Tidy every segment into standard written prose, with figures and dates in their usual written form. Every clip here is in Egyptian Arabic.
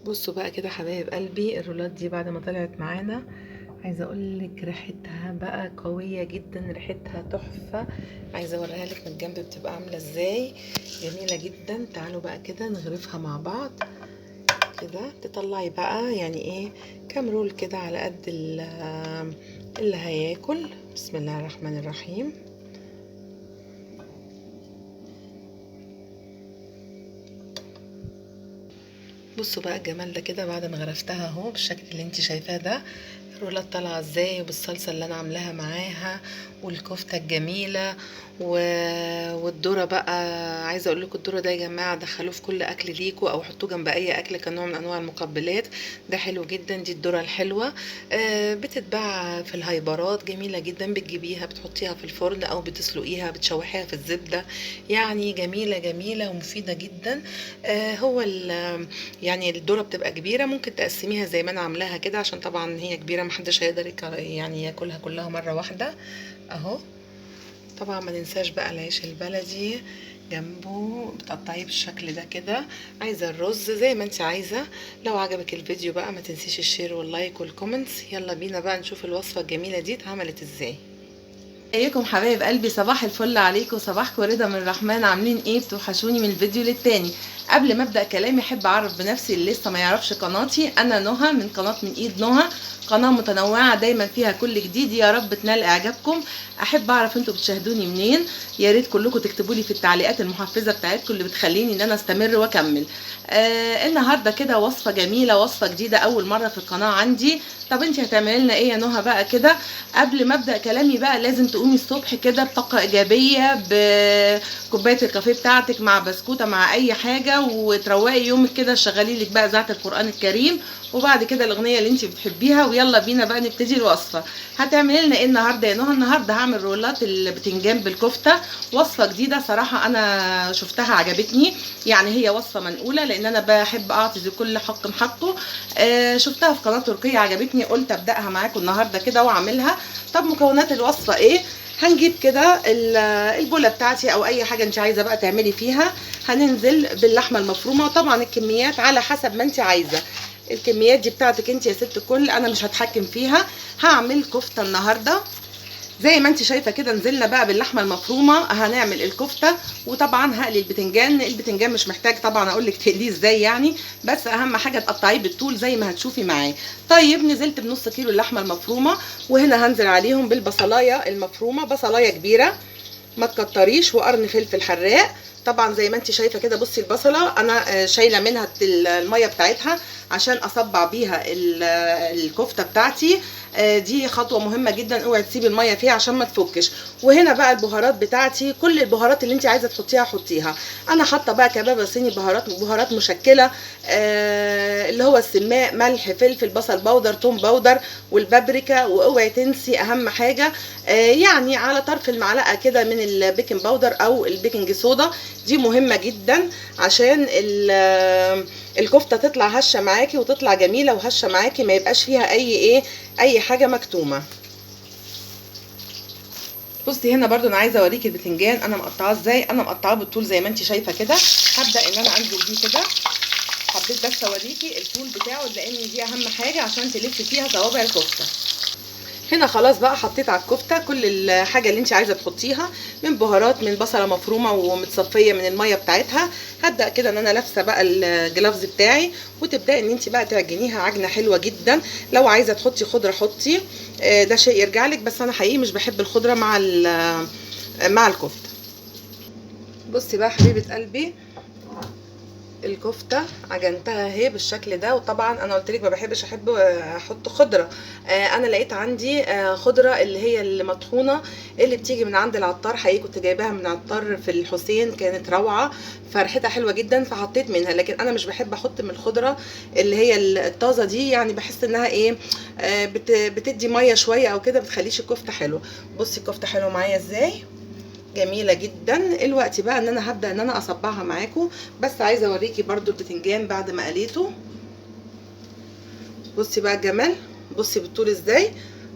بصوا بقى كده حبايب قلبي، الرولات دي بعد ما طلعت معانا عايزه اقول لك ريحتها بقى قوية جدا، ريحتها تحفة. عايزه اوريها لك من الجنب بتبقى عامله ازاي، جميلة جدا. تعالوا بقى كده نغرفها مع بعض كده. تطلعي بقى يعني ايه كام رول كده على قد اللي هياكل. بسم الله الرحمن الرحيم. بصوا بقى الجمال ده كده بعد ما غرفتها اهو بالشكل اللي انت شايفاه ده. الرولات طالعه ازاي، وبالصلصه اللي انا عاملاها معاها، والكفته الجميلة والذرة بقى. عايزه اقول لكم الذرة ده يا جماعة دخلوه في كل اكل ليكوا، او حطوه جنب اي اكل كنوع من انواع المقبلات، ده حلو جدا. دي الذرة الحلوة بتتباع في الهايبرات، جميلة جدا. بتجيبيها بتحطيها في الفرن او بتسلقيها، بتشوحيها في الزبدة، يعني جميلة جميلة ومفيدة جدا. هو يعني الذرة بتبقى كبيرة، ممكن تقسميها زي ما انا عاملاها كده، عشان طبعا هي كبيرة محدش هيقدر يعني ياكلها كلها مرة واحدة اهو. طبعا ما ننساش بقى العيش البلدي جنبه، بتقطعيه بالشكل ده كده. عايزه الرز زي ما انت عايزه. لو عجبك الفيديو بقى ما تنسيش ال share وال like وال comments. يلا بينا بقى نشوف الوصفة الجميلة دي اتعملت ازاي. ازيكم حبايب قلبي، صباح الفل عليكم، صباحكم رضا من الرحمن. عاملين ايه؟ بتوحشوني من الفيديو للتاني. قبل ما ابدا كلامي احب اعرف بنفسي اللي لسه ما يعرفش قناتي، انا نهى من قناة من ايد نهى، قناة متنوعة دايما فيها كل جديد، يا رب تنال اعجابكم. احب اعرف انتوا بتشاهدوني منين، يا ريت كلكم تكتبوا لي في التعليقات المحفزه بتاعتكم اللي بتخليني ان انا استمر واكمل. النهارده كده وصفه جميلة، وصفه جديدة اول مرة في القناة عندي. طب انت هتعملي لنا ايه يا نهى بقى كده؟ قبل ما ابدا كلامي بقى لازم تقومي الصبح كده بطاقة ايجابية، بكوبايه الكافيه بتاعتك مع بسكوته مع اي حاجة، وتروقي يومك كده. شغلي لك بقى اذاعة القران الكريم، وبعد كده الاغنية اللي انت بتحبيها، ويلا بينا بقى نبتدي الوصفة. هتعملي لنا ايه النهارده يا نهى؟ النهارده هعمل رولات البتنجان بالكفته، وصفه جديدة صراحة انا شفتها عجبتني، يعني هي وصفه منقوله لان انا بحب اعطي لكل حق حقه. شفتها في قناة تركيه عجبتني، قلت ابداها معاكم النهارده كده واعملها. طب مكونات الوصفة ايه؟ هنجيب كده البوله بتاعتي او اي حاجة انت عايزه بقى تعملي فيها. هننزل باللحمه المفرومه، وطبعا الكميات على حسب ما انت عايزه، الكميات دي بتاعتك انت يا ست الكل، انا مش هتحكم فيها. هعمل كفته النهارده زي ما انت شايفه كده. نزلنا بقى باللحمه المفرومه، هنعمل الكفتة، وطبعا هقلي البتنجان. البتنجان مش محتاج طبعا اقول لك تقليه ازاي يعني، بس اهم حاجة تقطعيه بالطول زي ما هتشوفي معايا. طيب نزلت بنص كيلو اللحمة المفرومه، وهنا هنزل عليهم بالبصلايه المفرومه، بصلايه كبيرة ما تكتريش، وقرن فلفل حراق. طبعا زي ما انت شايفه كده، بصي البصله انا شايله منها المية بتاعتها عشان اصبع بيها الكفتة بتاعتي. دي خطوة مهمة جدا، اوعي تسيبي المية فيها عشان ما تفكش. وهنا بقى البهارات بتاعتي، كل البهارات اللي انت عايزه تحطيها حطيها. انا حاطه بقى كبابه صيني، بهارات مشكلة، اللي هو السماق، ملح، فلفل، بصل powder، توم powder، والبابريكا. واوعي تنسي اهم حاجة، يعني على طرف المعلقة كده من ال baking powder او ال baking soda، دي مهمة جدا عشان الكفتة تطلع هشه معاكي وتطلع جميلة وهشه معاكي، ما يبقاش فيها اي اي حاجة مكتومة. بصي هنا برضو انا عايزه اوريكي البتنجان انا مقطعاه ازاي. انا مقطعاه بالطول زي ما انت شايفه كده. هبدا ان انا انزل بيه كده، حبيت بس اوريكي الطول بتاعه لان دي اهم حاجة عشان تلف فيها صوابع الكفتة. هنا خلاص بقى حطيت على الكفتة كل الحاجة اللي انت عايزه تحطيها من بهارات، من بصله مفرومه ومتصفيه من المية بتاعتها. هبدا كده ان انا لابسه بقى الجلافز بتاعي، وتبداي ان انت بقى تعجنيها عجنه حلوة جدا. لو عايزه تحطي خضرة حطي، ده شيء يرجع لك، بس انا حقيقي مش بحب الخضرة مع الكفتة. بصي بقى حبيبه قلبي، الكفتة عجنتها اهي بالشكل ده. وطبعا انا قلت لك ما بحبش احط خضرة، انا لقيت عندي خضرة اللي هي المطحونه اللي بتيجي من عند العطار، حقيقي كنت جايباها من عطار في الحسين، كانت روعه فرحتها حلوة جدا فحطيت منها. لكن انا مش بحب احط من الخضرة اللي هي الطازه دي، يعني بحس انها ايه، بتدي مية شوية او كده، بتخليش الكفتة حلوة. بصي الكفتة حلوة معايا ازاي، جميلة جدا. الوقت بقى ان انا هبدا ان انا اصبعها معاكم، بس عايزه اوريكي برضو البتنجان بعد ما قليته. بصي بقى الجمال، بصي بالطول ازاي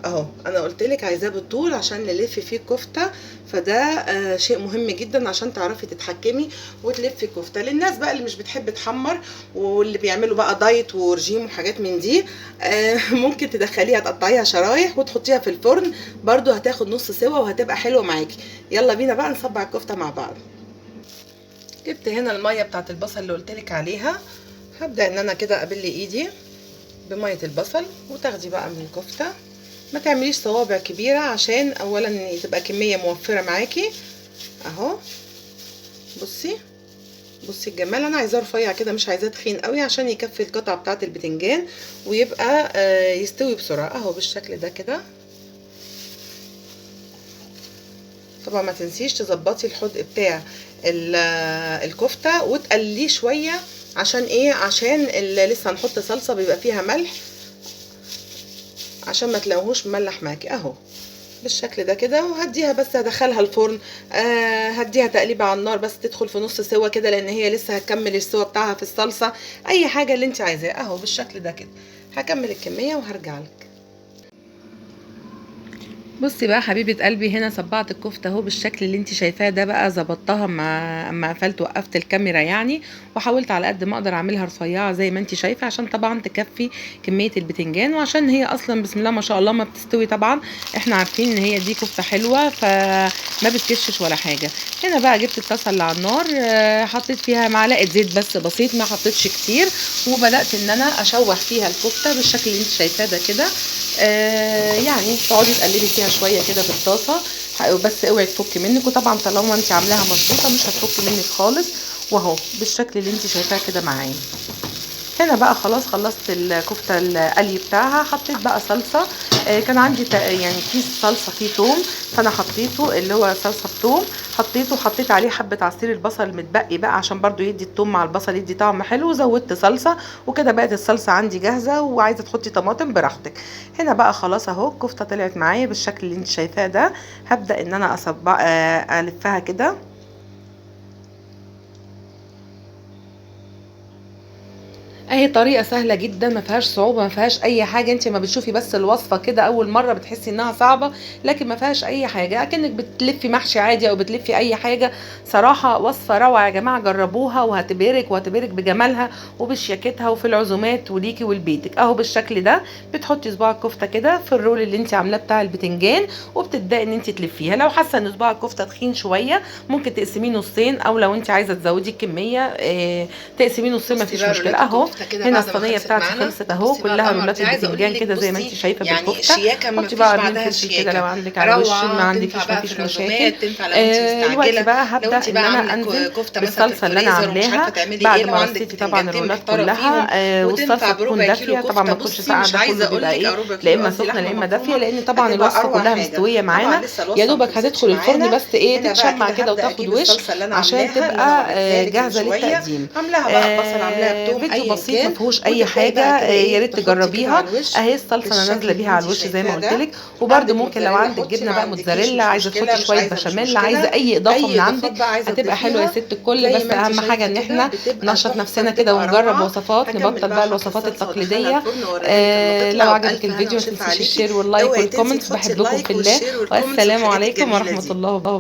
اهو. انا قلت لك عايزاه بالطول عشان نلف فيه الكفتة، فده شيء مهم جدا عشان تعرفي تتحكمي وتلفي الكفتة. للناس بقى اللي مش بتحب تحمر واللي بيعملوا بقى دايت ورجيم وحاجات من دي، ممكن تدخليها تقطعيها شرايح وتحطيها في الفرن، برضو هتاخد نص سوا وهتبقى حلوة معاكي. يلا بينا بقى نصبع الكفتة مع بعض. جبت هنا المية بتاعت البصل اللي قلتلك عليها، هبدا ان انا كده ابل ايدي بميه البصل، وتاخدي بقى من الكفتة. ما تعمليش صوابع كبيرة عشان اولا تبقى كمية موفره معاكي اهو. بصي بصي الجمال، انا عايزاه رفيع كده، مش عايزاه تخين قوي عشان يكفي القطعة بتاعه البتنجان ويبقى يستوي بسرعة اهو بالشكل ده كده. طبعا ما تنسيش تظبطي الحدق بتاع الكفتة وتقليه شوية، عشان ايه؟ عشان لسه هنحط صلصه بيبقى فيها ملح، عشان ما تلاقوهوش مملح معاكي اهو بالشكل ده كده. وهديها بس هدخلها الفرن، هديها تقليبه على النار بس تدخل في نص سوا كده، لان هي لسه هتكمل السوا بتاعها في الصلصه. اي حاجة اللي انت عايزاه اهو بالشكل ده كده. هكمل الكمية وهرجع لك. بصي بقى حبيبه قلبي، هنا صبعت الكفتة اهو بالشكل اللي انت شايفاه ده بقى، ظبطتها اما قفلت وقفت الكاميرا يعني، وحاولت على قد ما اقدر اعملها رفيعة زي ما انت شايفه عشان طبعا تكفي كمية البتنجان، وعشان هي اصلا بسم الله ما شاء الله ما بتستوي، طبعا احنا عارفين ان هي دي كفته حلوة فما بتكشش ولا حاجة. هنا بقى جبت الطاسه اللي على النار، حطيت فيها معلقه زيت بس بسيط، ما حطيتش كتير، وبدات ان انا اشوح فيها الكفتة بالشكل اللي انت شايفاه ده كده. يعني تقعدي تقلبي فيها شوية كده في الطاسه بس اوعي تفك منك، وطبعا طالما انت عاملاها مظبوطة مش هتفك منك خالص، واهو بالشكل اللي انت شايفاه كده معايا. هنا بقى خلاص خلصت الكفتة القلي بتاعها، حطيت بقى صلصه، كان عندي يعني كيس صلصه فيه توم، فانا حطيته اللي هو صلصه بتوم، حطيته، حطيت عليه حبه عصير البصل المتبقي بقى عشان برضو يدي التوم مع البصل يدي طعم حلو، وزودت صلصه وكده بقت الصلصه عندي جاهزة. وعايزه تحطي طماطم براحتك. هنا بقى خلاص اهو الكفتة طلعت معايا بالشكل اللي انت شايفاه ده. هبدا ان انا اصبع الفها كده. اهي طريقه سهلة جدا، ما فيهاش صعوبة، ما فيهاش اي حاجة. انت ما بتشوفي بس الوصفة كده اول مرة بتحسي انها صعبة، لكن ما فيهاش اي حاجة، اكنك بتلفي محشي عادي او بتلفي اي حاجة. صراحة وصفه روعه يا جماعة، جربوها وهتبهرك، وهتبهرك بجمالها وبشياكتها وفي العزومات وليكي ولبيتك. اهو بالشكل ده بتحطي صباع الكفتة كده في ال roll اللي انت عاملاه بتاع البتنجان، وبتبداي ان انت تلفيها. لو حاسه ان صباع الكفتة تخين شوية ممكن تقسميه نصين، او لو انت عايزه تزودي الكمية تقسميه نصين، مفيش مشكلة. اهو هنا الصينية بتاعتي خلصت اهو، كلها رولات البتنجان كده زي ما انت شايفه يعني بالكفته. حطي بقى قرنين فلفل كده لو عندك على الوش، ما عندكيش مفيش مشاكل. دلوقتي بقى هبدا ان انا انزل بالصلصه اللي انا عاملاها بعد ما رصيتي طبعا الرولات كلها، والصلصه تكون دافيه طبعا، ما تكونش ساقعه، ده كله بيبقى ايه، لا اما سخنة لا اما دافيه، لان طبعا الوصفة كلها مستوية معانا. يا دوبك هتدخل الفرن بس ايه تتشمع كده وتاخد وش عشان تبقى جاهزة للتقديم. عاملاها بقى بصل، عاملاها بتوم، فيديو بسيط ما فيهوش اي حاجة، يا ريت تجربيها. اهي الصلصه انا نازله بيها على الوش زي ما قلت لك. وبرده ممكن لو عندك جبنه بقى موتزاريلا، عايزه تحطي شوية بشاميل، عايزه اي اضافه من عندك هتبقى حلوة يا ست الكل. بس اهم حاجة ان احنا ننشط نفسنا كده ونجرب وصفات، نبطل بقى الوصفات التقليدية. لو عجبك الفيديو ما تنسيش ال share وال like وال comment. بحبكم في الله، والسلام عليكم ورحمة الله وبركاته.